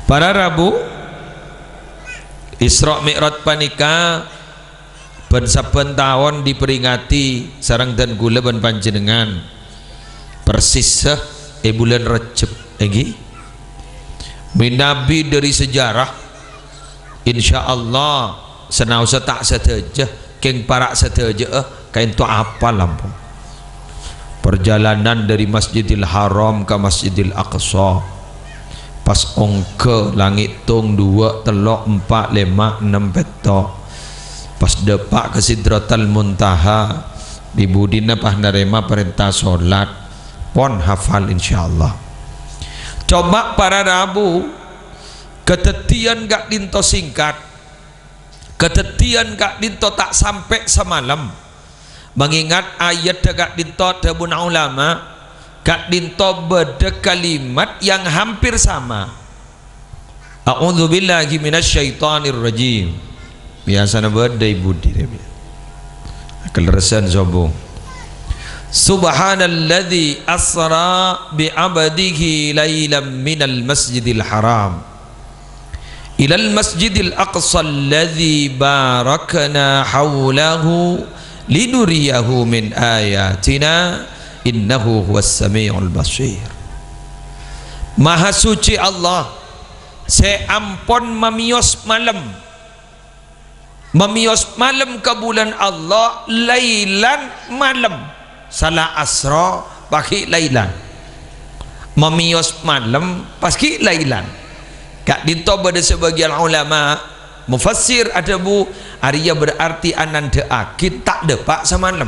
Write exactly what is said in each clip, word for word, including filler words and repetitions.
Para rabu, Isra Mi'raj panèka bân sabbhân taon diperingati sareng dân kaulâ bân panjhennengngan persissa è bulân Rejjeb, èngghi. Mènabi dhâri sejarah, insyaallah, sanaossa ta' sadhâjâ, kèng para' sadhâjâ'â, kaènto apal ampon. Perjalanan dari Masjidil Haram ka Masjidil Aqsa. Pas ongghâ langngè' tong, duwâ', tello', empa', lèma', ennem, pètto'. Pas dâpa' ka Sidratal Muntaha, di budina pas narèma parènta solat. Pon hafal, insyaallah. Coma para rabu, kadhâddhiyân ka'dinto singkat. Kadhâddhiyân ka'dinto ta' sampè' samalem. Mangengat ayaddhâ ka'dinto dhâbuna ulama, ka'dinto bâdâ kalimat yang hampir sama. "A'udzubillahi minasyaitonirrajim." Biyasana bâdâ è budi, kalerressan sobung. "Subhanalladzi asra bi 'abdihi lailam minal masjidil haram ilal masjidil aqsa alladzi barakna haulahu linuriyahu min ayatina, innahu huwas sami'ul basir." Maha suci Allah, sè ampon mamèyos malem. Mamèyos malem ka bulân Allah, lailan malem. Sala asra, pas ghi' lailan. Mamèyos malem, pas ghi' lailan. Ka'dinto bâdâ sabâgiyân ulama mufassir adhâbu, arèya berarti anandhâ'aghi ta' dâpa' samalem.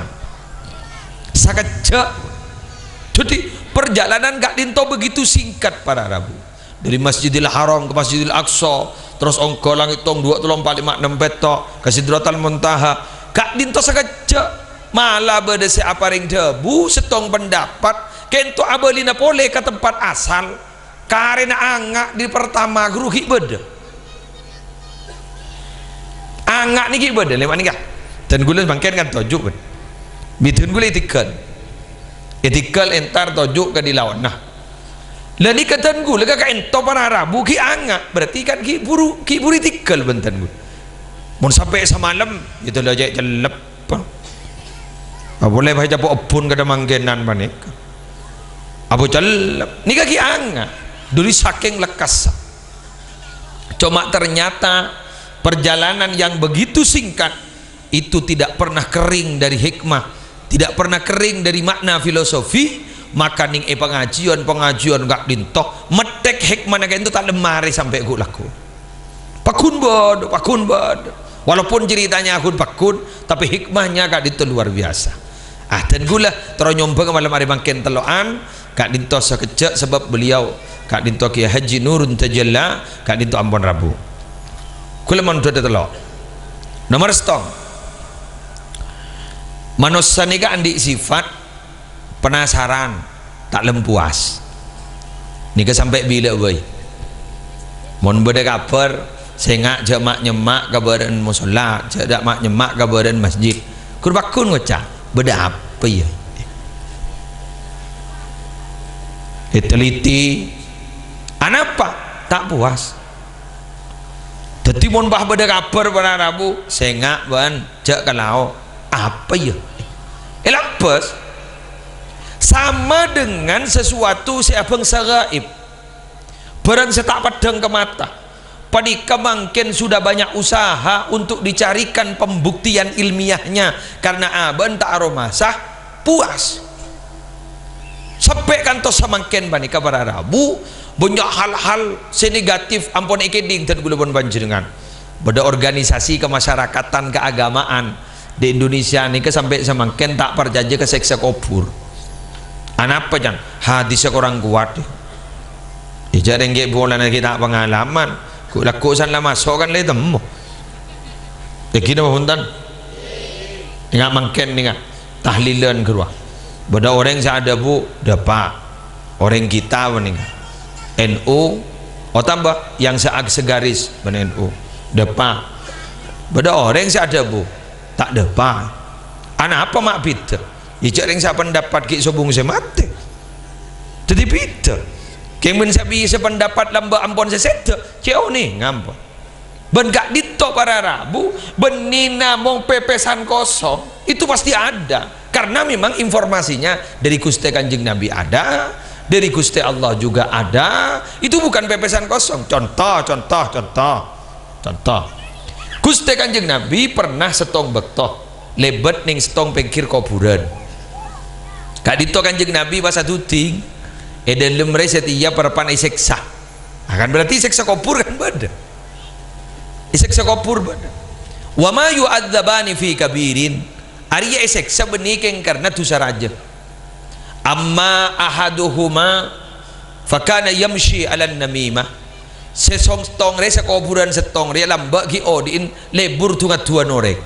Sakejjhâ'. Dhâddhi, perjalanan ka'dinto begitu singkat, para rabu. Dari Masjidil Haram ka Masjidil Aqsa, terros ongghâ langngè' tong, duwâ', tello', empa', lèma', ennem, pètto', ka Sidratal Muntaha. Ka'dinto sakejjhâ', mala bâdâ sè aparèng dhâbu, sèttong pendapat, kaènto abâlina polè ka tempat asal. Karèna anga' di pertama ghuru ghi' bâdâ. Anga' nèkè bâdâ, lèma' nèka. Dân kaulâ mangkèn kan toju', bân. Bidhân kaulâ ètèghâl. Ètèghâl entar toju' ka di laonna. La nèka dân kaulâ ka kaènto para rabu ghi' anga', berarti kan ghi' buru, ghi' buru ètèghâl bân dân kaulâ. Mon sampè' samalem, itu la cè' cellep. Apa polè bhâi capo' ebbhun kadhâ' mangkènan panèka. Apa cellep. Nèka ghi' anga'. Dhuli sakèng lekkassa. Coma ternyata perjalanan yang begitu singkat itu tidak pernah kering dari hikmah, tidak pernah kering dari makna filosofi, maka nèng è pangajiyân-pangajiyân ka'dinto, mettek hikmana ka'dinto ta' lemmare sampè' ghu'-lagghu'. Pagghun bâdâ, pagghun bâdâ. Walaupun ceritanya ghun pagghun, tapi hikmahnya ka'dinto luar biasa. Ah, dân kaulâ terro nyombhâng malem arè mangkèn tello'an, ka'dinto sakejjhâ' sabâb beliau ka'dinto Kiai Haji Nurun Tajalla, ka'dinto ampon rabu. Kaulâ mon dhâddhi tello'. Nomer sèttong. Manossa nèka andi' sifat penasaran, ta' lem puas. Nèka sampè' bilâ bhâi. Mon bâdâ kabhâr, sènga' jhâ' ma'-nyemma' kabhârân mosolla, jhâ' dâ' ma'-nyemma' kabhârân masjid. Ghun-pagghun ngoca', "Bâdâ apa, yâ?" Èteliti. Anapa? Ta' puas. Dhâddhi, mon pas bâdâ kabhâr para rabu, sènga' bân jhâ' ka lao'. Apa, yâ? Èlabbhâs. Sama dengan sesuatu sè abhângsa ghaib. Bhârâng sè ta' peddhâng ka mata. Panèka mangkèn sudah banyak usaha untuk dicarikan pembuktian ilmiahnya, karena abâ'na ta' aromasa puas. Sampè' kantos samangkèn panèka para rabu, bânnya' hal-hal sè negatif ampon èkèdhing dân kaulâ bân panjhennengngan. Bâdâ organisasi kemasyarakatan keagamaan di Indonesia nèka sampè' samangkèn ta' parcajâ ka sèksa kobhur. Anapa, can? Hadissa korang kowat. Ijâ rèng ghi' polana ghi' ta' pangalaman. Ghu'-lagghu' san la maso' kan la ètemmo. Èngghi napa bhunten? Ènga' mangkèn nènga'. Tahlilan ghâruwa. Bâdâ orèng sè adhâbu, "Dâpa'." Orèng kita panèka. N U, otamba yang se-, segaris bân N U. Dâpa'. Bâdâ orèng sè adhâbu, "Ta' dâpa'." Anapa ma' bhidhâ? Ijâ rèng sapendapat ghi' sobung sè matè. Dhâddhi bhidhâ. Èn bân sè bisa pendapat lambâ' ampon sè sèdhâ, cè' onènga ampon. Bân ka'dinto para rabu, bânnè namong pèpèsan kosong, itu pasti ada. Karena memang informasinya dari Ghustè Kanjeng Nabi ada, dari Ghustè Allah juga ada. Itu bukan pèpèsan kosong. Contoh, contoh, contoh. Contoh. Ghustè Kanjeng Nabi pernah sèttong bâkto lèbât nèng sèttong pèngghir kobhurân. Ka'dinto Kanjeng Nabi pas adhudhing, è dhâlem rè satèya parappa'na èsèksa. Nah, kan berarti sèksa kobhur kan bâdâ. Èsèksa kobhur bâdâ. "Wa ma yu'adzabani fi kabirin." Arèya èsèksa bânnè kèng karna dhusa rajâ. "Amma ahaduhuma fakana yamshi 'alan namimah." Sè song-, sèttong rè, sakobhurân sèttong rè lambâ' ghi' odi'in lebur du-ngaddhuwân orèng.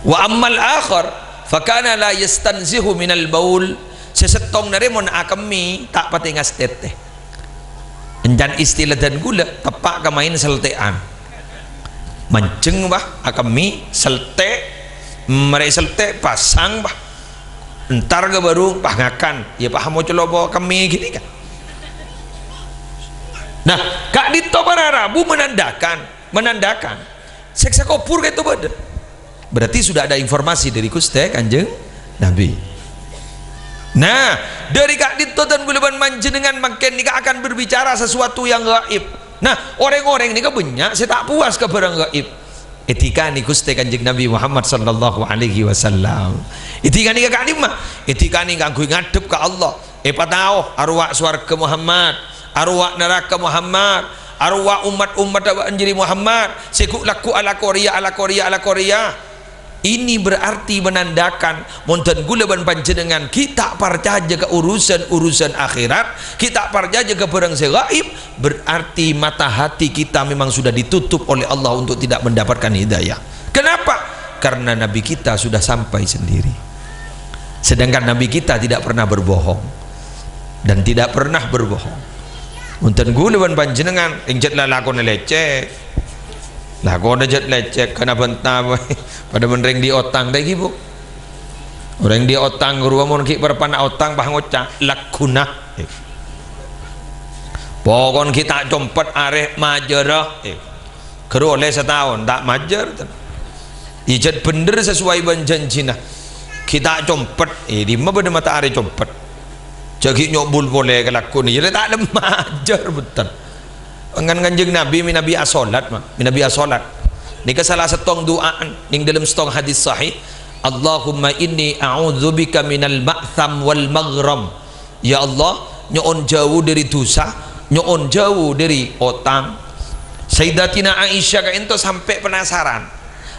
"Wa ammal akhar fakana la yastanzihu minal baul." Sè sèttongnga rè mon akemmè ta' patè ngastètè. Èncan istilah dân ghulâ, teppa' ka maèn sèltè'an. Manjheng, bâh, akemmè, sèltè', marè sèltè', pasang, bâh. Entar ka bârung, bâh, ngakan. Iyâ, bâh, mo colo' po akemmè ghânèka. Nah, ka'dinto para rabu menandakan, menandakan sèksa kobhur ka'dinto bâdâ. Berarti sudah ada informasi dari Ghustè Kanjeng Nabi. Nah, dari ka'dinto dân ghulâ bân panjhennengngan mangkèn nèka akan berbicara sesuatu yang gaib. Nah, orèng-orèng nèka bânnya' sè ta' puas ka bhârâng gaib. Èdhikanè Ghustè Kanjeng Nabi Muhammad sallallahu alaihi wasallam. Èdhikanè ka ka'dimma? Èdhikanè kaangghuy ngadhep ka Allah. Èpatao, arowa sowarghâ Muhammad, arowa naraka Muhammad, arowa ommat-ommat abâ'na jârèya Muhammad, sè ghu'-, lagghu' alako rèya, alako rèya, alako rèya. Ini berarti menandakan, mon dân ghulâ bân panjhennengngan ghi' ta' parcajâ ka urusan-urusan akhirat, ghi' ta' parcajâ ka bhârâng sè gaib, berarti mata hati kita memang sudah ditutup oleh Allah untuk tidak mendapatkan hidayah. Kenapa? Karena Nabi kita sudah sampai sendiri. Sedangkan Nabi kita tidak pernah berbohong dan tidak pernah berbohong. Mon dân ghulâ bân panjhennengngan, ènjhât lalakonna lècèk. Lakonna jhât lècèk, kana bânta, bhâi. Padâ bân rèng dhi' otang, ta' ghi, Bu? Orèng dhi' otang, ghâruwa mon ghi' parappa'na otang, pas ngoca', "Lagghuna." Pokon ghi' ta' compet arè majârâ. Ghâruwa ollè sataon, ta' majâr, ten. Ijât bhendher sesuai bân janjina. Ghi' ta' compet, è, dimma bâdâ mata arè compet. Jhâ' ghi' nyo'bul polè ka lagghuna, iyâ ta' majâr, bhunten. Èngghân Kanjeng Nabi, mènabi asolat, ma-, mènabi asolat. Nèka sala sèttong du'a'an, nèng dâlem sèttong hadis sahih. "Allahumma inni a'udzubika minal ma'tham wal maghram." Ya Allah, nyo'on jhâu dâri dhusa, nyo'on jhâu dâri otang. Sayyidatina Aisyah ka'dinto sampè' penasaran.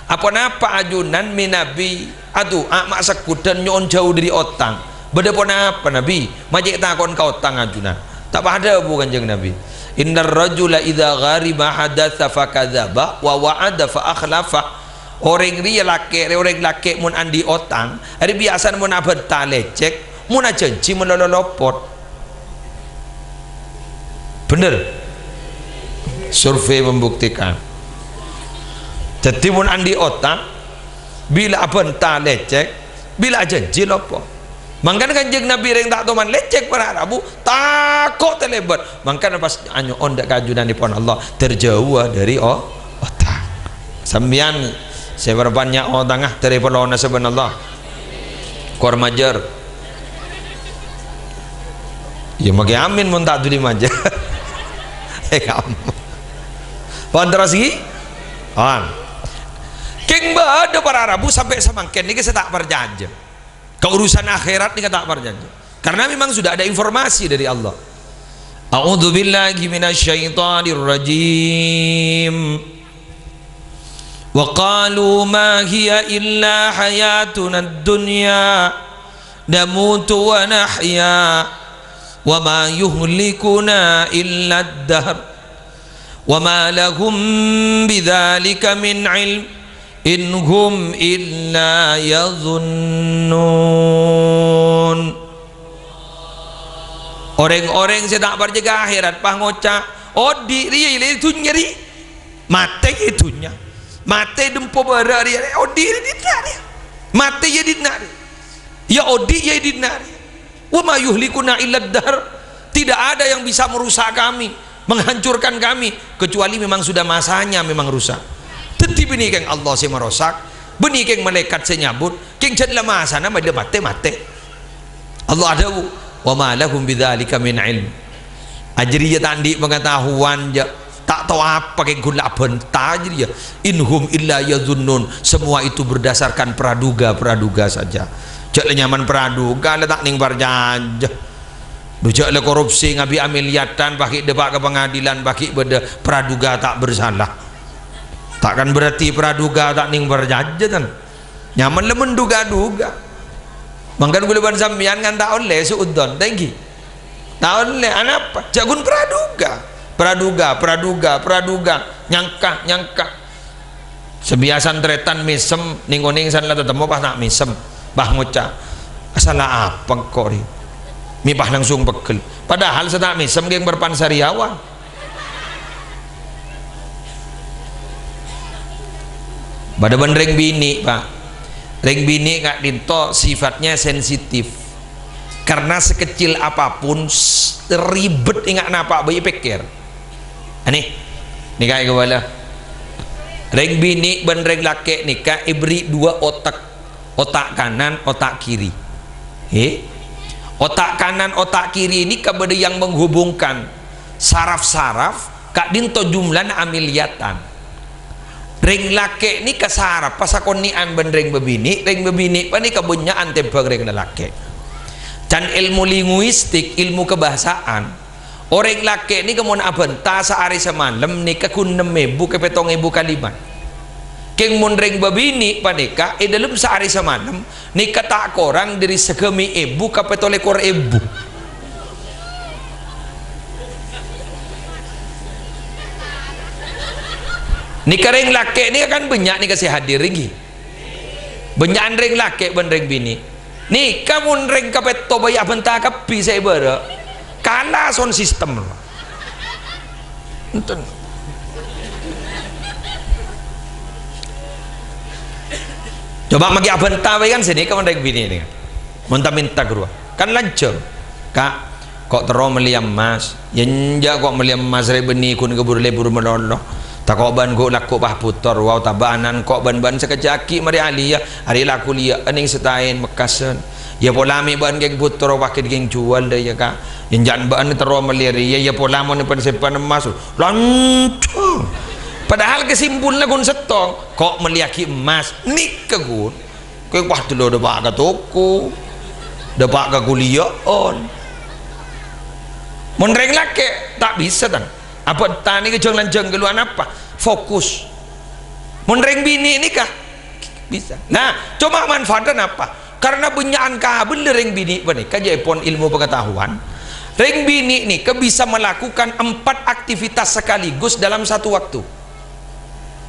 Aponapa ajunan mènabi adu'a ma' segghudhân nyo'on jhâu dâri otang? Bâdâ ponapa, Nabi? Ma' cè' takon ka otang ajunan. Ta' padâ, Bu, Kanjeng Nabi. "Innar rajula idza ghariba hadatsa fakadzaba wa wa'ada fa akhlafa." Orèng rèya lakè', rè-, orèng lakè' mon andi' otang, arè biyasana mon abânta lècèk, mon ajhânjhi malolo lopot. Bhender? Survei membuktikan. Dhâddhi, mon andi' otang, bilâ abânta lècèk, bilâ ajhânjhi lopot. Mangkana Kanjeng Nabi rèng ta' toman lècèk para rabu, tako' talèbât. Mangkana pas anyo'on dâ' ka ajunanèpon Allah, terjhâuwâ dâri o-, otang. Sampèyan sè bârbânnya' otangnga, dâri pèlona sabân Allah. Kor majâr. Iyâ, makè amin mon ta' dhuli majâr. Eh, kamu. Pon terros ghi? Pon. Kèng bâdâ para rabu sampè' samangkèn nèka sè ta' parcajâ. Ka urusan akhèrat nèka ta' parcajâ. Karena memang sudah ada informasi dari Allah. A'udzubillahi minasyaitonirrajim. Wa qalu ma hiya illa hayatunad dunya namutu wa nahya wa ma yuhlikuna illad dahr wa ma lahum bidzalika min ilm in hum illa yadhunnun. Orèng-orèng sè ta' parcajâ ka akhèrat, pas ngoca', "Odi' rèya, iyâ, dhunnya rèya. Matè, iyâ, dhunnya. Matè dempo bârâ' rèya, odi' rèya dinna' rèya. Matè, iyâ, dinna' rèya. Iyâ, odi', iyâ, dinna' rèya." "Wa ma yuhlikuna illad dahr." Tidak ada yang bisa merusak kami, menghancurkan kami, kecuali memang sudah masanya memang rusak. Dhâddhi bânnè kèng Allah sè marosak, bânnè kèng malaèkat sè nyabut, kèng jhât la masana maddhâ matè-matè. Allah adhâbu, "Wa ma lahum bidzalika min ilm." Ajâriyâ ta' andi' pangataowan, jhâ'. Ta' tao apa kèng ghun la abhânta jâriyâ. "In hum illa yadzunnun." Semua itu berdasarkan praduga-praduga saja. Jhâ' la nyamana praduga la ta' nèng parcajâ. Dhu jhâ' la korupsi ngabi' amiliyatan, paghi' dâpa' ka pangadilan, paghi' bâdâ praduga tak bersalah. Ta' kan berarti praduga ta' nèng parcajâ, tan. Nyamana la menduga-duga. Mangkana kaulâ bân sampèyan kan ta' ollè su'udzon, ta' ènggi? Ta' ollè, anapa? Jhâ' ghun praduga. Praduga, praduga, praduga. Nyangka, nyangka. Sabiyasan tarètan mèsem, nèng-onèng san la tatemmo pas ta' mèsem. Pas ngoca', "Sala apa engko' rè?" Mè' pas langsung pegghel. Padahal sè ta' mèsem kèng bârâmpan sarèyawan. Padâ bân rèng binè', Pak. Rèng binè' ka'dinto sifatnya sensitif. Karena sekecil apapun, s-, ribet enga' napa' bhâi pèkkèr. Anè, nèka è kabâlâ. Rèng binè' bân rèng lakè' nèka èberri' dua otak. Otak kanan, otak kiri. Eh? Otak kanan, otak kiri ini kabâdâ yang menghubungkan saraf-saraf, ka'dinto jumlana amiliyatan. Rèng lakè' nèka saraf pasakonè'an bân rèng bâbinè', rèng bâbinè' panèka bânnya'an tèmbhâng rèng lalakè'. Can èlmo linguistik, èlmo kabhâsaan, orèng lakè' nèka mon abhânta saarè samalem nèka ghun nem èbu ka pèttong èbu kalimat. Kèng mon rèng bâbinè' panèka è dâlem saarè samalem nèka ta' korang dâri sagâmè' èbu ka pètto lèkor èbu. Nèka rèng lakè' nèka kan bânnya' nèka sè hadir ènggi. Bânnya'an rèng lakè' bân rèng binè'. Nèka mon rèng kapètto bhâi abhânta kabbhi sè èbârâ'. Kala sound system. Enten. Coba maghi abhânta bhâi kan sè nèka mon rèng binè' nèka. Mon ta' mènta ghâruwa. Kan lanjhâng. Ka', ko' terro mellèya emmas. Yâ enjâ' ko' mellèya emmas rè bânnè ghun kabhuru lebur malolo. Tako' bân ghu' lagghu' pas bhutor, wa otabâ ana'na ko' bân-bân sakejjhâ' aghi' marè aliyah, arè la kuliyah, anèng sè taèn mekkasân. Yâ pola mè' bân kèng bhutor, paghi' kèng juwâl dâ' iyâ, Ka'. Yâ enjâ' bân terro mellèya rèya, yâ pola mon pan-sèmpan emmas, lanjhâng. Padahal kasimpolna ghun sèttong, ko' mellèyaghi emmas, nèka ghun. Kèng pas tello dâpa' ka toko, dâpa' ka kuliya'an. Mon rèng lakè' ta' bisa, tan. Abhânta nèka jhâng-lanjhâng kalowar napa? Fokus. Mon rèng binè' nèka bisa. Nah, coma manfaatnya napa? Karena bânnya'an kabellâ rèng binè' panèka, jâèpon èlmo pengetahuan. Rèng binè' nèka bisa melakukan empat aktivitas sekaligus dalam satu waktu.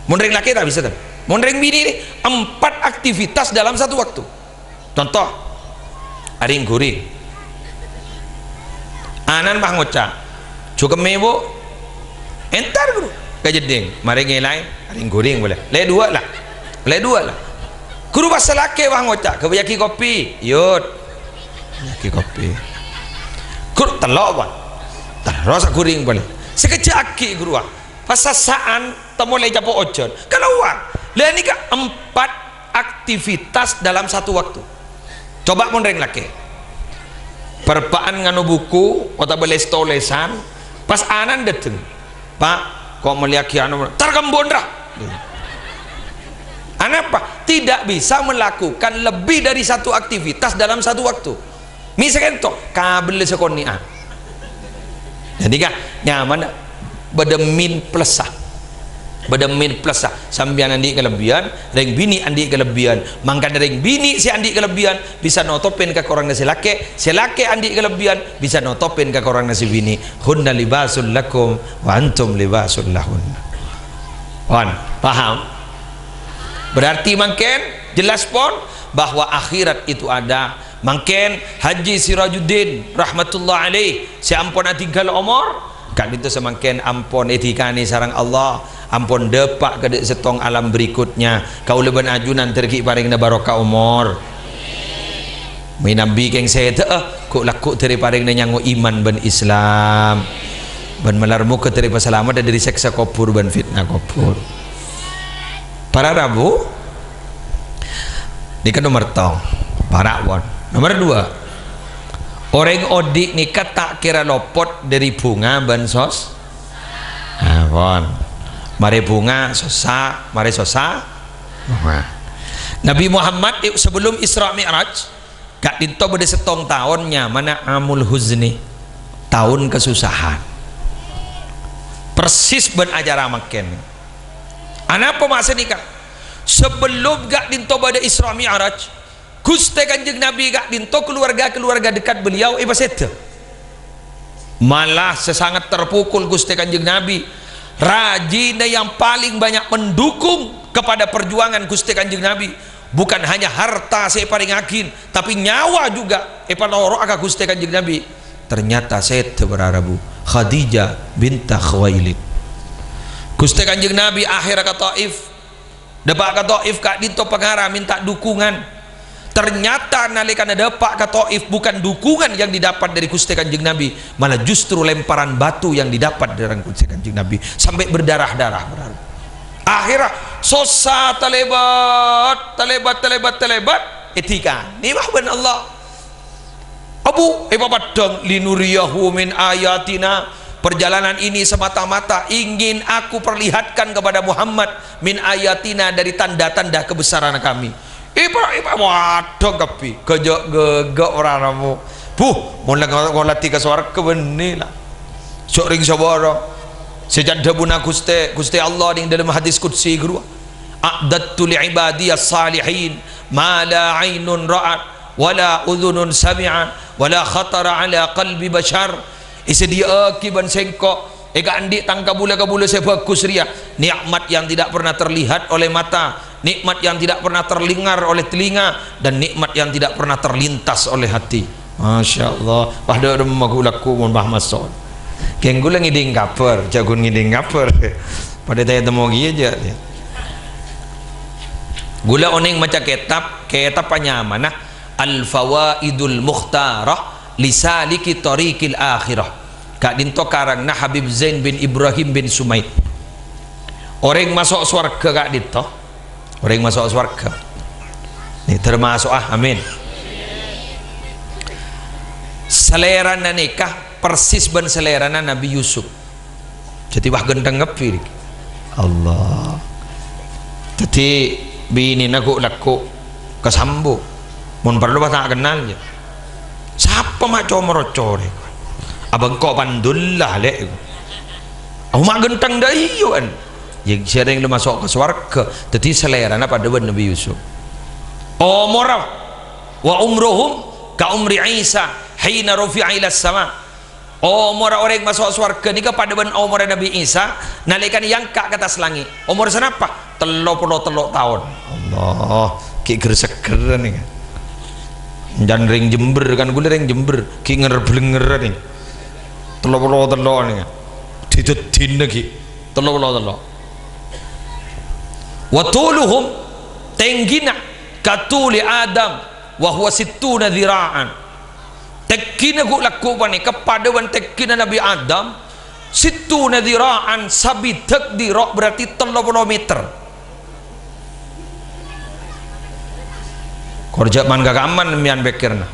Mon rèng lakè' ta' bisa, tan. Mon rèng binè' nè, empat aktivitas dalam satu waktu. Conto, arèng-ghurèng. Ana'na pas ngoca', "Jhâ' kemmè, Bu'." Entar, Ghuru. Ka jeddhing, marè ngèlaè, arèng-ghurèng polè. Lè' duwâ' la. Lè' duwâ' la. Ghuru pas sè lakè' pas ngoca', "Ghâbâyyaghi kopi." Yut. Ghâbâyyaghi kopi. Ghuru tello', Pak. Terros ghurèng polè. Sakejjhâ' aghi', Ghuru, Pak. Pas sassa'an, ta' molè capo' ojhân. Kalowar. Lah, nèka empat aktivitas dalam satu waktu. Coba mon rèng lakè'. Bârbâ'ân nganu buku, otabâ lès-tolèsan, pas ana'na dâteng. "Pak, ko' mellèyaghi anu, tar kembun, ra." Anapa? Tidak bisa melakukan lebih dari satu aktivitas dalam satu waktu. Mè' sakènto, kabellâ sakonè'an. Dhâddhi, Ka', nyamana bâdâ min plussa. Bâdâ min plussa. Sampèyan andi' kalebbiyân, rèng binè' andi' kalebbiyân. Mangkana rèng binè' sè andi' kalebbiyân bisa notopèn kakoranganna sè lakè', sè lakè' andi' kalebbiyân bisa notopèn kakoranganna sè binè'. "Hunna libasul lakum wa antum libasul lahunna." Pon, paham? Berarti mangkèn jelas pon bahwa akhirat itu ada. Mangkèn Haji Sirajuddin rahmatullah alaih sè ampon adhingghâl omor, ka'dinto samangkèn ampon èdikanè sareng Allah, ampon dâpa' ka dâ' sèttong alam berikutnya. Kaulâ bân ajunan terro ghi' parèngana barokah omor. Mènabi kèng sèdhâ'â, ghu'-lagghu' dhâri parèngna nyango iman bân Islam. Bân malar moghâ dhâri pasalamedhâ dhâri sèksa kobhur bân fitna kobhur. Para rabu, nèka nomer tong. Para' pon. Nomer dua. Orèng odi' nèka ta' kèra lopot dhâri bhunga bân sos-, ah, pon. Marè bhunga, sossa, marè sossa, bhunga. Nabi Muhammad i-, sebelum Isra Mi'raj, ka'dinto bâdâ sèttong taon nyamana Amul Huzni, taon kasusahan. Persis bân acara mangkèn. Anapa ma' sanèka? Sebelum ka'dinto bâdâ Isra Mi'raj, Ghustè Kanjeng Nabi ka'dinto, keluarga-keluarga dekat beliau èpasèdhâ. Malah sè sangat terpukul Ghustè Kanjeng Nabi, rajina yang paling banyak mendukung kepada perjuangan Ghustè Kanjeng Nabi, bukan hanya harta sè èparèngaghi, tapi nyawa juga èpanoro'a ka Ghustè Kanjeng Nabi. Ternyata sèdhâ para rabu, Khadijah binta Khuwailid. Ghustè Kanjeng Nabi akhèra ka Taif. Dâpa' ka Taif ka'dinto pangara mènta dukungan. Ternyata nalèkana dâpa' ka Taif, bukan dukungan yang didapat dari Ghustè Kanjeng Nabi, malah justru lemparan batu yang didapat dari Ghustè Kanjeng Nabi, sampai berdarah-darah, berdarah. Akhirnya sossa talèbât, talèbât, talèbât, talèbât, èdhikanè bân Allah. Abu, èpapaddhâng, "Linuriyahu min ayatina." Perjalanan ini semata-mata ingin aku perlihatkan kepada Muhammad min ayatina, dari tanda-tanda kebesaran kami. Èpa-, èpapaddhâng kabbhi, ghâjâ' ghâgâ' ora nemu. Buh, mon la ngo-, ngolatè ka sowarghâ bânnè la. Sè' rèng sabârâng. Sè can dhâbuna Ghustè, Ghustè Allah neng dâlem hadis qudsi ghâruwa, "A'dadtu li ibadiyas salihin ma la ainun ra'at, wala udhunun sami'at, wala khatara ala qalbi bashar." Èsadhiyâ'aghi bân sèngko', è ka'andi' tang kabulâ-kabulâ sè bhâghus rèya, nikmat yang tidak pernah terlihat oleh mata, nikmat yang tidak pernah terdengar oleh telinga, dan nikmat yang tidak pernah terlintas oleh hati. Masya Allah. Wah, dâ' remma ghu'-lagghu' mon pas maso'. Kèng ghulâ ngèdhing kabhâr, jhâ' ghun ngèdhing kabhâr. Padâ ta' ètemmo kèya jhâ'. Ghulâ onèng maca kètab, kètab panyamana Al-Fawaidul Mukhtarah li Saliki Thariqil Akhirah. Ka'dinto karangnga Habib Zain bin Ibrahim bin Sumaid. Orèng maso' sowarghâ ka'dinto. Orèng maso' sowarghâ. Nè, termaso'a, amin. Salèrana nèka persis bân salèrana Nabi Yusuf. Dhâddhi, wah, ghântheng kabbhi, rèk. Allah. Dhâddhi, binèna ghu'-lagghu' kasambu. Mon parlo, wah, ta' kennal, jhâ'. Sapa ma' comoro-core? Abâ' engko' pandulla, Lè'. Aku ma' ghântheng dâ' iyâ, kan? Yâ, sèrèng la maso' ka sowarghâ. Dhâddhi, salèrana padâ bân Nabi Yusuf. Omorra, "Wa umruhum ka umri Isa hina rufi'a ilas sama." Omorra orèng maso' sowarghâ nèka padâ bân omorra Nabi Isa nalèkana èangka' ka attas langngè'. Omor sanapa? Tello polo tello' taon. Allah, ghi' ghâr-seggherrâ nèka. Can rèng Jember, kan ghulâ rèng Jember, ghi' ngèr-blengngèrrâ nèka. Tello polo tello' nèka. Dhi-dhâddhina ghi'. Tello polo tello'. "Wa tuluhum," tèngghina, "ka tuli Adam, wa huwa sittuna dhira'an." Tèngghina ghu'-lagghu' panèka padâ bân tèngghina Nabi Adam, sittuna dhira'an, sabidhâk dhira', berarti tello polo meter. Kor jhâ' man-kakaman sampèyan pèkkèrna.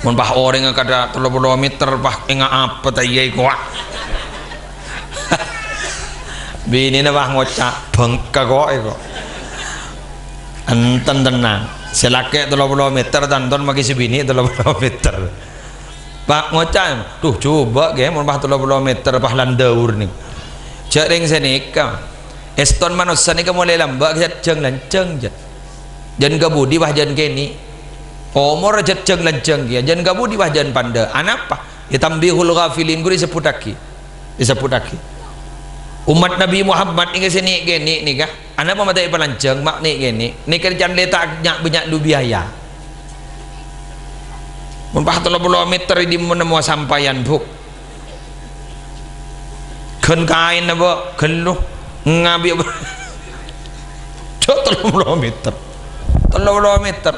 Mon pas orèngnga kadhâ' tello polo meter, pas ènga' apa ta' iyâ èkowa'. Binèna pas ngoca', "Bengka ko' èko." Enten tennang. Sè lakè' tello polo meter, tanton maghi sè binè' tello polo meter. Pas ngoca', "Duh, jhubâ' ghi, mon pas tello polo meter, pas landhâur nèng." Jhâ' rèng sanèka. Èston manossa nèka molaè lambâ' jhât jhâng-lanjhâng, jhât. Jhân kabudi, wah, jhân kènè'. Omor jhât jhâng-lanjhâng kèya, jhân kabudi, wah, jhân pandâ'. Anapa? Li tanbihul ghafilin, ghuru èsebbhuttaghi. Èsebbhuttaghi. Ommat Nabi Muhammad nèka sè nè'-kènè' nèka. Anapa ma' ta' èpalanjhâng, ma' nè'-kènè'? Nèka can lè ta' nya'-, bânnya' du biaya. Mon pas tello polo meter è dimma nemmowa sampèyan, Bu'? Ghân kaèn apa ghâllu? Ngabi apa? Cok, tello polo meter. Tello polo meter.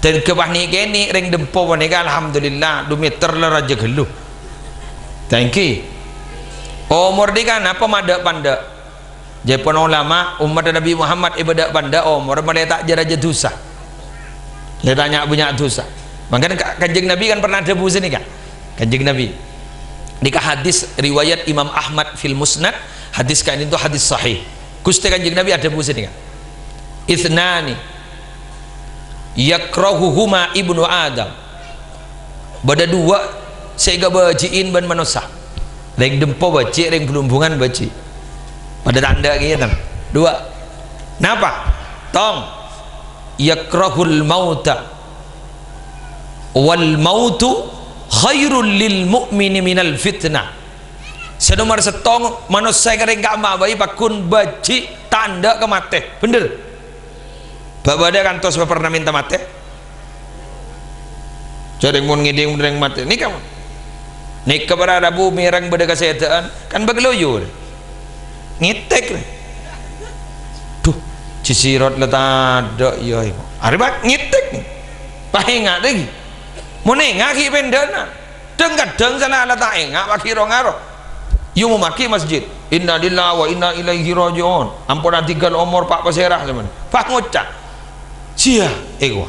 Dâgghi' pas nè'-kènè' rèng dâmpo panèka, alhamdulillah, du mèter la rajâ ghâllu. Thank you. Omor nèka napa madâ'-pandâ'? Jârèya pon olama, ommaddhâ Nabbhi Muhammad èbâdâ'-pandâ' omor malè ta' jâ-rajâ dhusa. Lè ta' nya'-bânnya' dhusa. Mangkana Ka-, Kanjeng Nabbhi kan pernah adhâbu sanèka. Kanjeng Nabbhi. Nèka hadis riwayat Imam Ahmad fil Musnad, hadis ka'dinto hadis sahih. Ghustè Kanjeng Nabbhi adhâbu sanèka. "Itsnani yakrahuhuma ibnu Adam." Bâdâ duwâ' sè èkabâji'in bân manossa. Rèng dâmpo bâji', rèng blumbungan bâji'. Padâ tandhâ kèya, tan. Duwâ'. Napa? Tong. "Yakrahul mauta. Wal mautu khairul lil mu'mini minal fitnah." Sè nomer sèttong, manossa èkarèng ka'emma bhâi pagghun bâji' tandhâ ka matè. Bhender. Bâ'-bâdâ kantos pernah mènta matè? Jârèya mon ngèdhing mon rèng matè. Nèka, mon. Nèka para rabu mèreng bâdâ kasèdhâ'ân, kan bâk loyo, rè. Ngètèk, rè. Duh, jisirot la tadâ', iyâ, iyâ. Arè, Pak, ngètèk, nè. Pas ènga', rè, ghi. Mon ènga', ghi' pendhâna. Dhâng-kadhâng sala la ta' enga' paghi' ro-ngaro. Èomomaghi masjid, "Innalillahi wa inna ilaihi raji'un." Ampon adhingghâl omor pa' pasèra, sampèyan. Pas ngoca', "Siya, èkowa.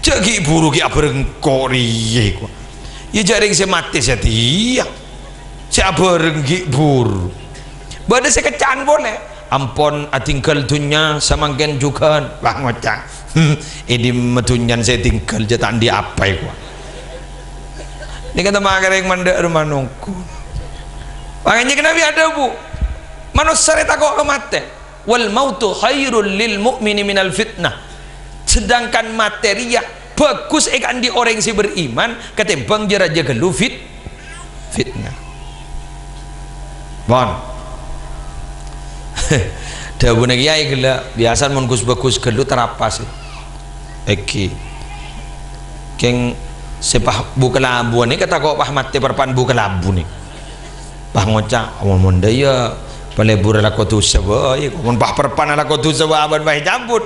Jâ' ghi' buru ghi' abhâreng ko' rèya, èkowa. Iyâ jâ' rèng sè matè satèya. Sè abhâreng ghi' buru." Bâdâ sè kecca'an polè. Ampon adhingghâl dhunnya samangkèn jhughân. Wah, ngoca', "Hmm, è dimma dhunnyana sè èdhingghâl, jâ' ta' andi' apa, èkowa." Nèka temma karèng mandhâ' roma nongko. Makanya Nabi adhâbu, "Manossa rè tako' ka matè. Wal mautu khairul lil mu'mini minal fitnah." Sedangkan matè rèya bhâghus èkaandi' orèng sè beriman katèmbhâng jâ-rajâ ghâllu fit-, fitnah. Pon. Dhâbuna kèyaè ghellâ', biyasana mon ghus-bhâghus ghâllu tarapas. Èngghi. Kèng sè pas bu-kalabuwân nèka tako' pas matè parpa'na bu-kalabu nè. Pas ngoca', "Mon, mon dâ' iyâ palebur alako dhusa bhâi, mon pas parpa'na alako dhusa bhâi abân bhâi cabut."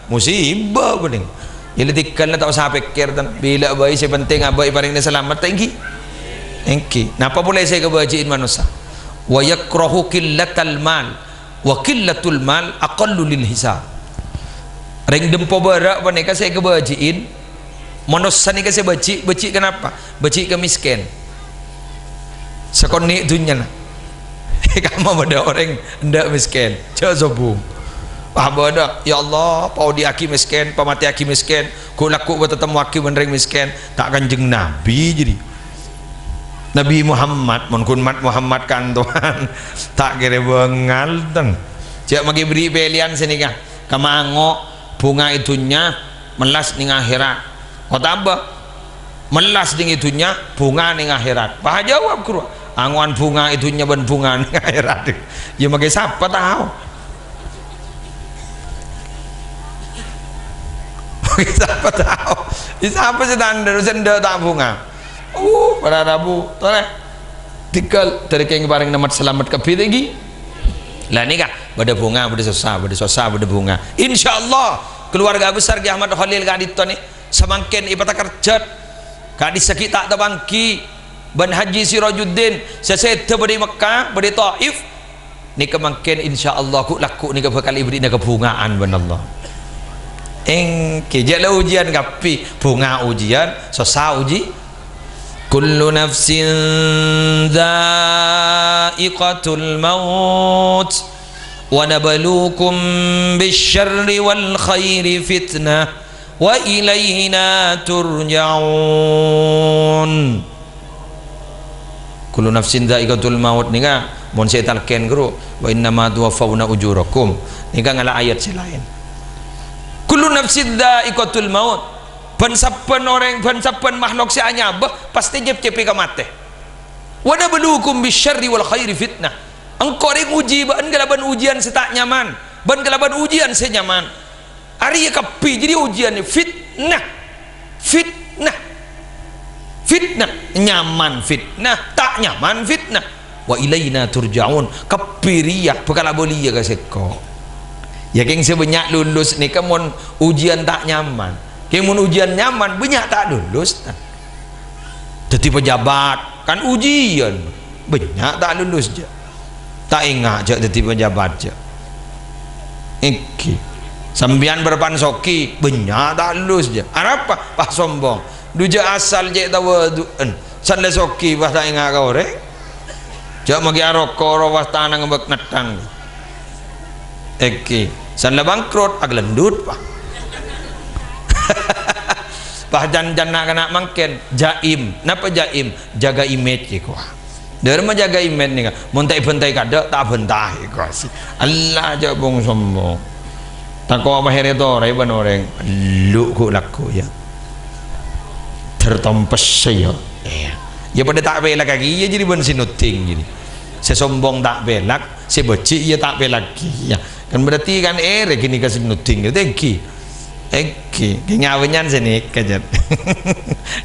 Musibah, bhâdhân. Iyâ la tèngghâl, ta' osa pèkkèr, tan. Bilâ bhâi sè pentèng abâ' èparèngana salamet, ta' èngghi? Èngghi. Napa polè sè èkabâji'in manossa? "Wa yakrahu qillatal mal, wa qillatul mal aqallu lil hisab." Rèng dâmpo bârâ' panèka sè èkabâji'in, manossa nèka sè bâji', bâji' ka napa? Bâji' ka mèskèn. Sakonè' dhunnyana. Kamma bâdâ orèng endâ' mèskèn, jâ' sobung. Wah, bâdâ, "Ya Allah, paodi'aghi mèskèn, pamatèyaghi mèskèn, ghu' lagghu' bâ' tatemmoaghi bân rèng mèskèn." Ta' Kanjeng Nabi jârèya. Nabi Muhammad, mon ghun mat Muhammad kantowan, ta' kèra bângal, tan. Jâ' maghi bherri' pèlèyan sanèka, kamma ango' bhunga è dhunnya, mellas nèng akhèrat. Otabâ, mellas nèng è dhunnya, bhunga nèng akhèrat. Pas ajâwâb ghuru, "Ango'an bhunga è dhunnya bân bhunga nèng akhèrat." Iyâ, maghi sapa tao? Maghi sapa tao? Iyâ, sapa sè ta' endâ', sè endâ' ta' bhunga? Uh, para rabu, tolè. Tèngghâl, dâri kèng parèng nèmmet salamet kabbhi ta' èngghi. Lah nèka, bâdâ bhunga, bâdâ sossa, bâdâ sossa, bâdâ bhunga. Insyaallah, keluarga besar Kè Ahmad Kholil ka'dinto nè, samangkèn èpatakerjhât. Ka'dissa' ghi' ta' tapangghi bân Haji Sirajuddin, sè sèdhâ bâdâ è Mekkah, bâdâ è Thaif. Nèka mangkèn, insyaallah, ghu'-lagghu' nèka bhâkal èbherri'na kabhunga'an bân Allah. Èngghi, jâ' la ujiyân kabbhi, bhunga ujiyân, sossa uji-, "Kullu nafsin dza'iqatul maut, wa nabluukum bisyarri wal khairi fitnah, wa ilaina turja'un." "Kullu nafsin dza'iqatul maut" nèka mon sè ètalkèn ghuru, "Wa innama tuwaffauna ujurakum." Nèka ngala' ayat sè laèn. "Kullu nafsin dza'iqatul maut." Bân-sabbhân orèng, bân-sabbhân makhlok sè anyabâ pastè cèp-cèpè ka matè. "Wa nabluukum bisyarri wal khairi fitnah." Engko' rè ngojhi bâ'na kalabân ujiyân sè ta' nyaman, bân kalabân ujiyân sè nyaman. Arèya kabbhi jârèya ujiyânna fitnah. Fitnah. Fitnah. Nyaman fitnah, ta' nyaman fitnah. "Wa ilaina turja'un." Kabbhi rèya bhâkal abâliyâ ka sèngko'. Iyâ kèng sè bânnya' lulus nèka mon ujiyân ta' nyaman. Kèng mon ujian nyaman, bânnya' ta' lulus. Dhâddhi pejabat, kan ujian. Bânnya' ta' lulus, jâ'. Ta' enga', jâ', dhâddhi pejabat, jâ'. Èngghi. Sampèyan bârâmpan soghi, bânnya' ta' lulus, jâ'. Arapa? Pas sombong. Dhu jâ' asal cè' tawadhu'an. San la soghi, pas ta' enga' ka orèng. Jâ' maghi aroko, rowa tanang bâk nettang. Èngghi, san la bangkrut, aglendut, Pak. Pas can-can na'-kana' mangkèn, jaim. Napa jaim? Jaga image, èkowa. Dhâremma jaga image nèka, mon ta' èbhântai kaadâ', ta' abhânta, èkowa sih. Allah, jâ' bhung sombong. Tako' apa hèrè torè bân orèng, lu ghu' lagghu', yâ. Tertompes, yâ. Iyâ. Yâ padâ ta' pèlak kèya, iyâ, jârèya bân sè noding, jârèya. Sè sombong ta' pèlak, sè bâji' iyâ ta' pèlak kèya. Kan berarti kan èrè ghânèka sè noding, èngghi. Èngghi, kèng nyabânnya'an sè nèka, jât.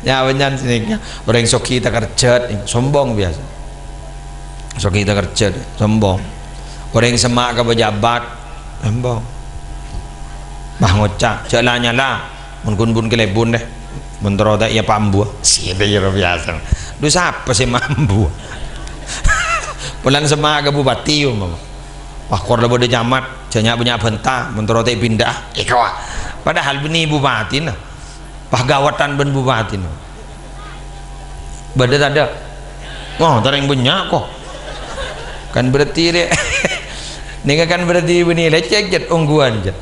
Nyabânnya'an sè nèka. Orèng soghi takerjhât, sombong biyasa. Soghi takerjhât, sombong. Orèng semma' ka pejabat, sombong. Bâh ngoca', jâ' la-nyala. Mon ghun bun kalèbun dâ. Mon terro ta' iyâ pambuwâ. Sèdhâ iyâ biyasa. Dhu sapa sè mambuwâ? Polana semma' ka bupati, umpama. Wah, kor la bâdâ camat, jâ' nya' bânnya' bhânta, mon terro ta' èpinda'a. Èkowa. Padahal bânnè bupatina. Wah, gawâttan bân bupatina. Bâdâ tadâ'? Oh, tarèng bânnya', ko. Kan berarti rè-, nèka kan berarti bânnè lècèk, jât, ongghuwân, jât.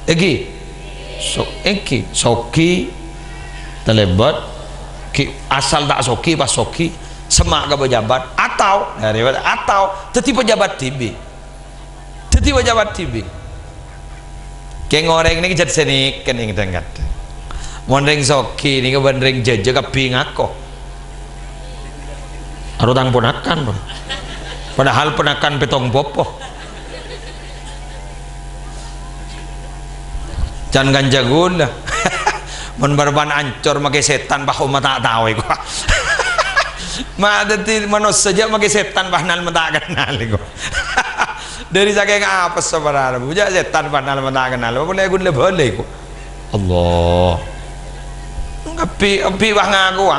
Èngghi. So-, èngghi. Soghi talèbât. Ghi-, asal ta' soghi, pas soghi. Semma' ka pejabat. Atau, nah, rèwât, atau dhâddhi pejabat dhibi'. Dhâddhi pejabat dhibi'. Kèng orèng nèka jât sè nèka nèng dhâ-kadhâng. Mon rèng soghi nèka bân rèng jhâjâ kabbhi ngako. Aro tang ponakan, Pak. Padahal ponakan pètong popo. Can kanca ghulâ. Mon bârâmpan ancor makè sètan, pas omma ta' tao èkowa. Ma' dhâddhi manossa jâ' makè sètan, pas nal ma' ta' kennal èkowa. Dhâri sakèng apes saparana, bujâ sètan pas nal ma' ta' kennal, polè ghun la bâlâi, ko. Allah. Kabbhi, kabbhi wah ngakowa.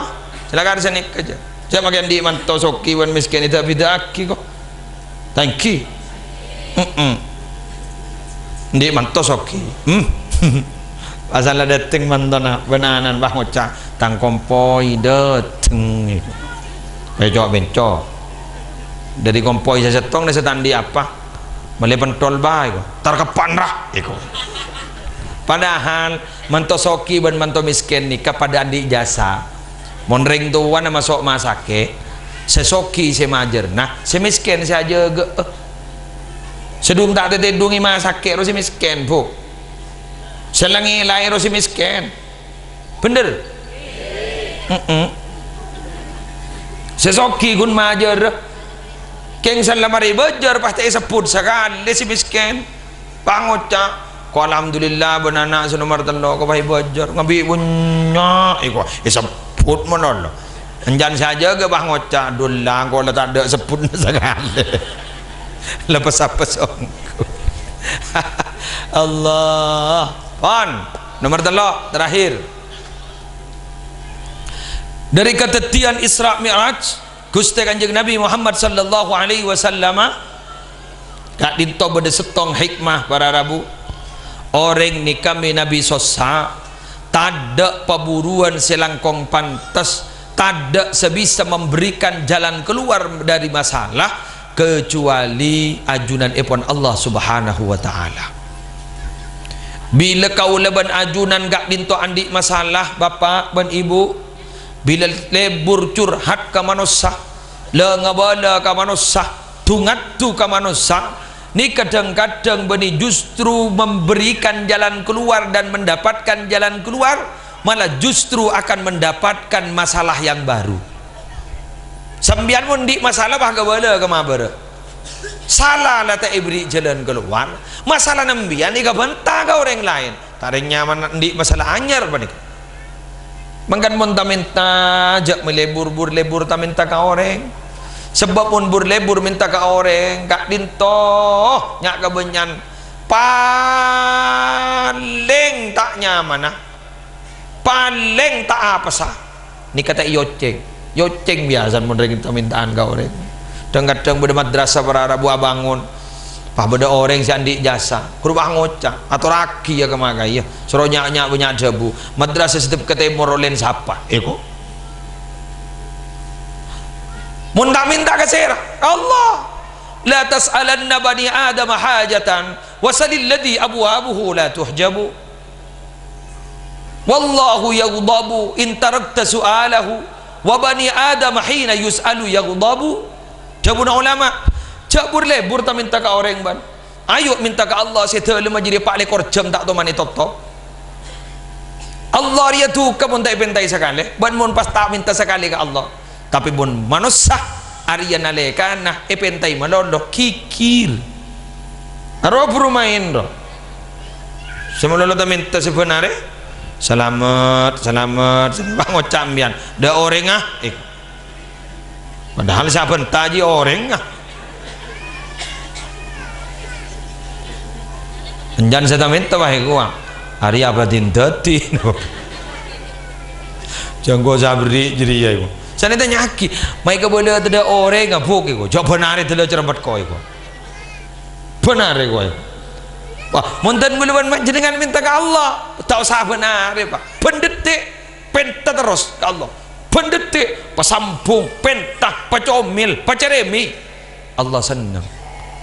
Silakan sè nèka jâ. Jâ' makè andi' manto soghi bân mèskèn èdâ'-bidâ'aghi, ko. Ta' èngghi. Mm-mm. Andi' manto soghi. Hmm. Pas la dâteng mantona, bân ana'na pas ngoca', "Tang kompoy dâteng." Pèco'-pèco'. Dhâri kompoy sè sèttong nè sè ta' andi' apa. Mellè pentol bhâi, ko. Tar kepan, ra, èko. Padahal, manto soghi bân manto mèskèn nèka padâ andi' jasa. Mon rèng towana maso' masakè', sè soghi sè majârna, sè mèskèn sè ajâgâ'â. Sè dhung ta' tètèdhungè masakè' ro sè mèskèn, Bu. Sè la ngèlaè ro sè mèskèn. Bhender? Mm-mm. Sè soghi ghun majârâ. Kèng sè la marè bâjâr pas ta' èsebbhut sakalè sè mèskèn. Pas ngoca', "Ko, alhamdulillah, bân ana' sè nomer tello', ko, pas èbâjâr, ngabi' bânnya', èko, èsebbhut malolo." Èncan sè ajâgâ pas ngoca', "Dullah, ko, la tadâ' sebbhutna sakalè." La pes-apes ongghu. Allah. Pon, nomer tello', terakhir. Dhâri kadhâddhiyân Isra Mi'raj, Ghustè Kanjeng Nabi Muhammad sallallahu alaihi wasallama, ka'dinto bâdâ sèttong hikmah, para rabu. Orèng nèka mènabi sossa, tadâ' pabhuruwân sè langkong pantes, tadâ' sè bisa memberikan jalan keluar dhâri masalah, kecuali ajunanèpon Allah Subhanahu wa Ta'ala. Bilâ kaulâ bân ajunan ka'dinto andi' masalah, Bapa' bân Ibu, bilâ lebur curhat ka manossa, la ngabâlâ ka manossa, du-ngaddu ka manossa, nèka dhâng-kadhâng bânnè justru memberikan jalan keluar dan mendapatkan jalan keluar, malah justru akan mendapatkan masalah yang baru. Sampèyan mon andi' masalah, pas kabâlâ ka mabârâ. Sala la ta' èberri' jalan keluar, masalah sampèyan èkabânta ka orèng laèn. Tarèng nyaman andi' masalah anyar panèka. Mangkana mon ta-mènta, jâ' malebur-bur lebur ta-mènta ka orèng. Sabâb mon bur-lebur mènta ka orèng, ka'dinto nya' kabânnya'an palèng ta' nyamana. Palèng ta' apesa. Nèka ta' èocèng. Èocèng biyasana mon rèng ta'-mènta'an ka orèng. Dhâng-kadhâng bâdâ madrasah para rabu abângon. Pas bâdâ orèng sè andi' jasa, ghuru pas ngoca', "Atorraghi, yâ, ka makaè, yâ. Soro nya'-nya' bânnya' dhâbu. Madrasah sè dâp ka tèmor ollèna sapa?" Èko. Mon ta' mènta ka sèra? Ka Allah. "La tas'alanna bani Adama hajatan, wa salil ladzi abwabuhu la tuhjabu." "Wallahu yaghdabu in tarakta su'alahu, wa bani Adam hina yus'alu yaghdabu." Dhâbuna ulama, "Jhâ' bur-lèbur ta' mènta ka orèng, bân. Ayo mènta ka Allah sè dâlemma jârèya pa' lèkor jam ta' toman ètotop." Allah rèya duka mon ta' èpèntaè sakalè, bân mon pas ta' mènta sakalè ka Allah. Tapè mon manossa, arèya nalèkana èpèntaè malolo, ghighir. Aro buru maèn, ro. Sè malolo ta' mènta sè bân arè, "Salamet, salamet, salamet." Ngoca' sampèyan, "Dâ' orèngnga." Eh. Padahal sabbhân ta' jiyâ orèngnga. Èncan sè ta' mènta, wah, èko, wah. Arèya abâdhin dâddi. Jhâ' engko' saberri' jârèya, èko. Sanè tanya'aghi, "Maè kabâlâ tadâ' orèng abuk, èko. Jhâ' bân arè dâlâ cerempet, ko', èko. Bân arè, ko', èko." Wah, mon dhân kaulâ bân panjhennengngan mènta ka Allah, ta' osa bân arè, Pa'. Bân dâddi, pènta terros ka Allah. Bân dâddi, pasambhung, pènta, pacomèl, pacarèmè. Allah senneng.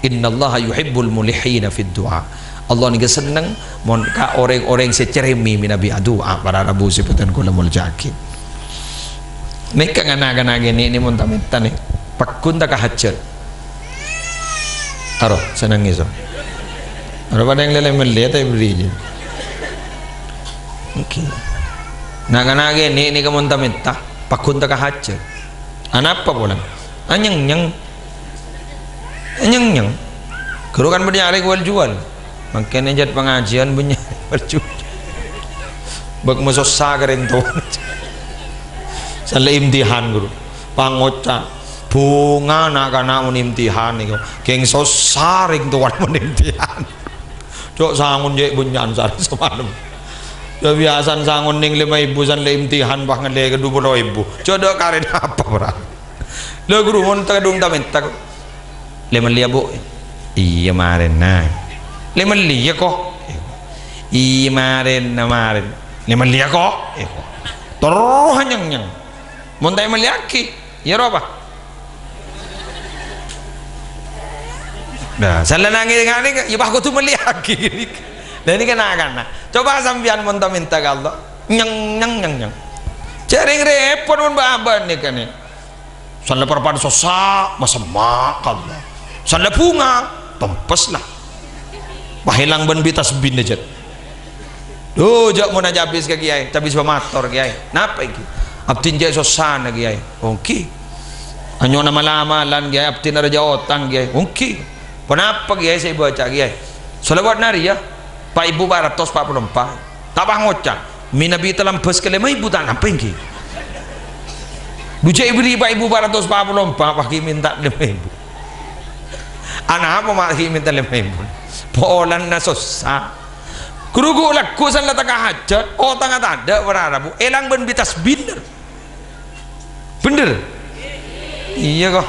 "Innallaha yuhibbul mulihina fid du'a." Allah nèka senneng mon ka orèng-orèng sè carèmè mènabi adu'a, para rabu sè bhâdhân kaulâ molja'aghi. Nèka na'-kana' kènè' nè mon ta' mènta nè, pagghun ta' ka hajhât. Aro, senneng iso. Aro padâ lè-mellè ta' èberri' jiyâ. Oke. Na'-kana' kènè' nèka mon ta' mènta, pagghun ta' ka hajhât. Anapa polana? Anyèng-nyèng. Nyèng-nyèng. Ghuru kan bâdâ nyarè wal-juwal. Mangkèn è jhât pangajiân bânnya' wal-juwal. Bâk masossa ka rèng towa. San la imtihan, ghuru. Pangoca'. Bhunga na'-kana' mon imtihan nèko. Kèng sossa rèng towa mon imtihan. Cok, sangon jhâ' bânnya'an sarè samalem. Yâ, biyasana sangon nèng lèma èbu, san la imtihan pas ngallè ka du polo èbu. Cok, dâ' karèna apa, bra? Lha, ghuru, mon ta' kadhung ta' mènta, ko'. Lè mellèya, Bu'? Iyâ, marèna. Lè mellèya, ko'? Iyâ, marèna, marèn. Lè mellèya, ko'? Terro nyèng-nyèng. Mon ta' èmellèyaghi, iyâ rowa. Nah, san la nangèng nganè, yâ pas kodhu mellèyaghi. Lah, nèka na'-kana'. Coba sampèyan mon ta' mènta ka Allah. Nyèng, nyèng, nyèng, nyèng. Jhâ' rèng rèpot mon bâ'-abâ' nèka nè. San la parpan sossa, masemma' ka Allah. San la bhunga, tempes la. Pas èlang bân bi-tasbina, jhât. Dhu, jhâ' mon ajhâbis ka Kèyaè, cabis bâ' mator, Kèyaè. Napa ènggi? Abdhina jhâ' sossana, Kèyaè. Ènggi. Anyo'ona mal-amalan, Kèyaè, abdhina rajâ otang, Kèyaè. Ènggi. Ponapa, Kèyaè, sè èbâca, Kèyaè? Shalawat narèya, pa' èbu pa' ratos pa' polo empa'. Ta' pas ngoca', "Mènabi talambâs ka lèma èbu ta' napa ènggi?" Dhu jhâ' èberri' pa' èbu pa' ratos pa' polo empa', pas ghi' mènta lèma èbu. Anapa ma' ghi' mènta lèma èbu? Polana sossa. Ghuru ghu' lagghu' san la ta' ka hajhât, otangnga tadâ', para rabu, èlang bân bi-tasbina. Bhender? Iyâ, ko'.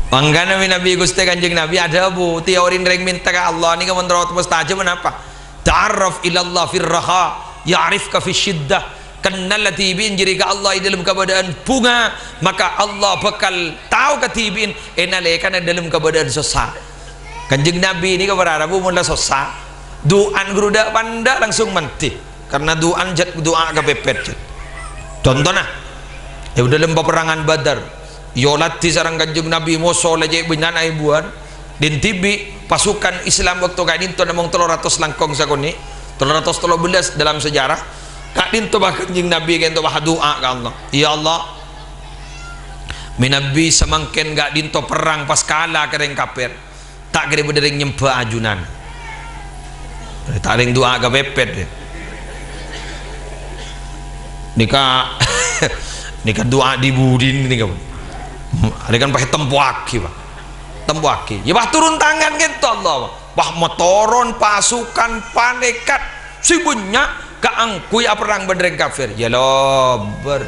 Mangkana mènabi Ghustè Kanjeng Nabi adhâbu, teori rèng mènta ka Allah nèka mon terro mustajab, napa? "Ta'arraf ilallah fir raha, ya'rifka fis syiddah." Kennal dhibi'in jârèya ka Allah è dâlem kabâdâ'ân bhunga, maka Allah bhâkal tao ka dhibi'in è nalèkana dâlem kabâdâ'ân sossa. Kanjeng Nabi nèka para rabu mon la sossa, du'ana ghuru dâ'-pandâ' langsung mandhi. Karna du'ana jhât du'a kapèpèt, jhât. Contona, è dâlem paperrangan Badar, èolatè sareng Kanjeng Nabi moso la cè' bânnya'na èbuwân, dhin dhibi' pasukan Islam bâkto ka'dinto namong tello ratos langkong sakonè', tello ratos tello bellâs dalam sejarah. Ka'dinto pas Kanjeng Nabi ka'dinto pas adu'a ka Allah, "Ya Allah, mènabi samangkèn ka'dinto perrang pas kala ka rèng kafir." Ta' kèra bâdâ rèng nyembhâ ajunan. Ta' rèng du'a kapèpèt, yâ. Nèka, nèka du'a dhi-budhina nèka. Arè kan pas ètempoaghi, Pa'. Tempoaghi. Yâ, pas turun tangan kènto Allah, Pa'. Wah, matoron pasukan palekat sè bânnya' kaangghuy aperrang bân rèng kafir. Ya lobâr.